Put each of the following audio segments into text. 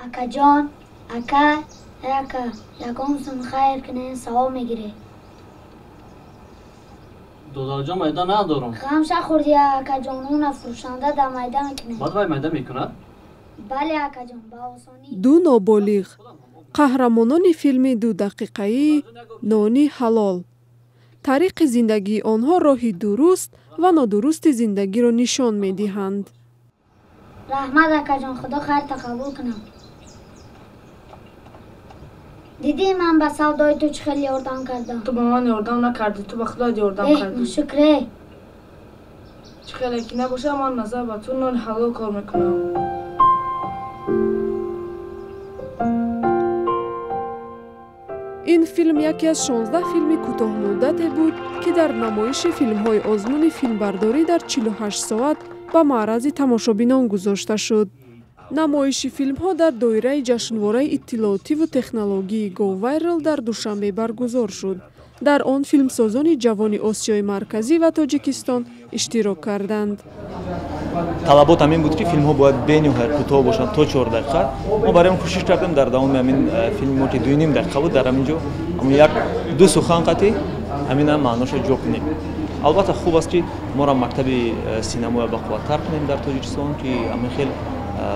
Акаҷон, ака, ака, ягон сум хайр кунен, савоб мегирӣ. Додарҷон, майда надорам. Ғамша хӯрди, акаҷон, уна фурӯшанда дар майда мекунад. Баъд вай майда мекунад? Бале, акаҷон, ба осонӣ. Ду ноболиғ қаҳрамонони филми дудақиқаии «Нони ҳалол». Тариқи зиндагии онҳо роҳи дуруст ва нодурусти зиндагиро нишон медиҳанд. Раҳмат, акаҷон, худо хайрта қабул кунад. Дидӣ, ман ба савдои ту чӣ хел ёрдам кардам? Ту ба ман ёрдам накардӣ, ту ба худоят ёрдам Эҳ, кардӣ. Ношукре. Чӣ хеле ки набошад, ман назар ба ту нони ҳалол кор мекунам. Ин филм яке аз 16 филми кӯтоҳмуддате буд, ки дар намоиши филмҳои озмуни филмбардорӣ дар 48 соат ба маърази тамошобинон гузошта шуд. Намоиши филмҳо дар доираи ҷашнвораи иттилоотиву технологии GoViral дар Душанбе баргузор шуд. Дар он филмсозони ҷавони Осиёи Марказӣ ва Тоҷикистон иштирок карданд. Талабот ҳамин буд, ки филмҳо бояд бениҳоят кӯтоҳ бошанд, то 4 дақиқа. Мо барои он кӯшиш кардем, дар давоми ҳамин филми мо, ки 2,5 дақиқа буд, дар ҳамин ҷо ҳамин як ду сухан қатӣ ҳамина маъношо ҷо кунем. Албатта, хуб аст, ки моро мактаби синамоя бақувваттар кунем дар Тоҷикистон, ки ҳамин хел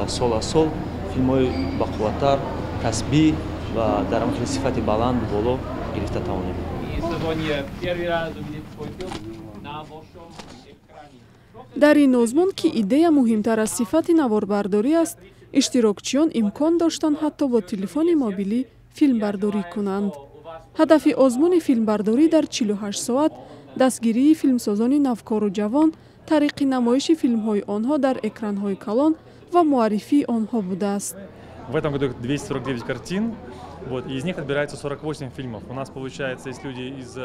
сол аз сол филмҳои бақувваттар, касбӣ ва дар ҳамин хел сифати баланду боло гирифта тавонем. Сегодня первый раз увидеть свой фильм на большом экране. Дар ин озмун, ки идея муҳимтар аз сифати наворбардорӣ аст, иштирокчиён имкон доштанд ҳатто бо телефони мобилӣ филмбардорӣ кунанд. Ҳадафи озмуни филмбардорӣ дар 48 соат дастгирии филмсозони навкору ҷавон тариқи намоиши филмҳои онҳо дар экранҳои калон ва муаррифии онҳо будааст. В этом году 249 картин, вот, и из них отбирается 48 фильмов. У нас, получается, есть люди из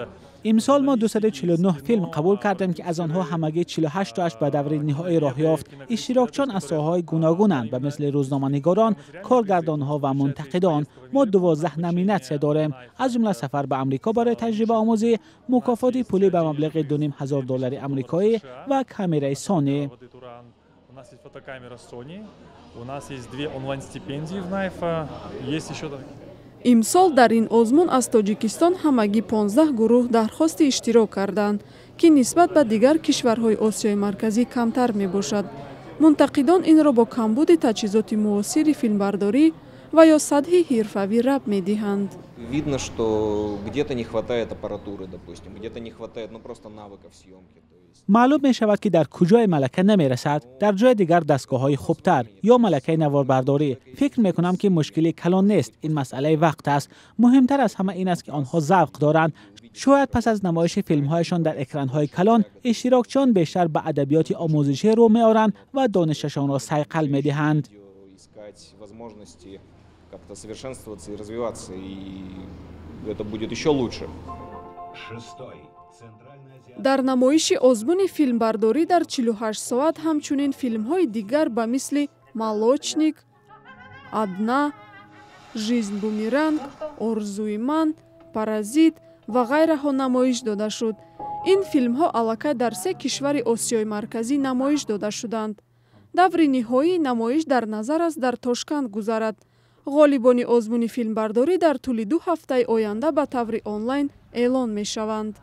Имсол мо 249 филм қабул кардем, ки аз онҳо ҳамагӣ 48 тоаш ба даври ниҳоӣ роҳ ёфт. Иштирокчиён аз соҳаҳои гуногунанд, ба мисли рӯзноманигорон, коргардонҳо ва мунтақидон. Мо 12 номинатсия дорем, аз ҷумла сафар ба Амрико барои таҷрибаомӯзӣ, мукофоти пулӣ ба маблағи 2500 доллари амрикоӣ ва камераи Сони. У нас есть фотокамера Sony, у нас есть две онлайн-стипендии в Найфа, есть еще Имсол дар ин озмун аз Тоҷикистон ҳамагӣ 15 гурӯҳ дархости иштирок карданд, ки нисбат ба дигар кишварҳои Осиёи Марказӣ камтар мебошад. Мунтақидон инро бо камбуди таҷҳизоти муосири филмбардорӣ ва ё сатҳи ҳирфавӣ рабт медиҳанд. Видно, что где-то не хватает аппаратуры, допустим, где-то не хватает, ну, просто навыков съемки. Маълум мешавад, ки дар куҷое малака намерасад, дар ҷои дигар дастгоҳҳои хубтар ё малакаи наворбардорӣ. Фикр мекунам, ки мушкили калон нест, ин масъалаи вақт аст. Муҳимтар аз ҳама ин аст, ки онҳо завқ доранд. Шояд пас аз намоиши филмҳояшон дар экранҳои калон иштирокчиён бештар ба адабиёти омӯзишӣ рӯ меоранд ва донишашонро сайқал медиҳанд. Как-то совершенствоваться и развиваться, и это будет еще лучше. Дар намоиши озмуни филмбардорӣ дар 48 соат ҳамчунин филмҳои дигар ба мисли «Молочник», «Одна», «Жизнь бумеранг», «Орзуи ман», «Паразит» ва ғайраҳо намоиш дода шуд. Ин филмҳо аллакай дар се кишвари Осиёи Марказӣ намоиш дода шуданд. Даври ниҳоии намоиш дар назар аст дар Тошканд гузарад. Ғолибони озмуни филмбардорӣ дар тӯли 2 ҳафтаи оянда ба таври онлайн эълон мешаванд.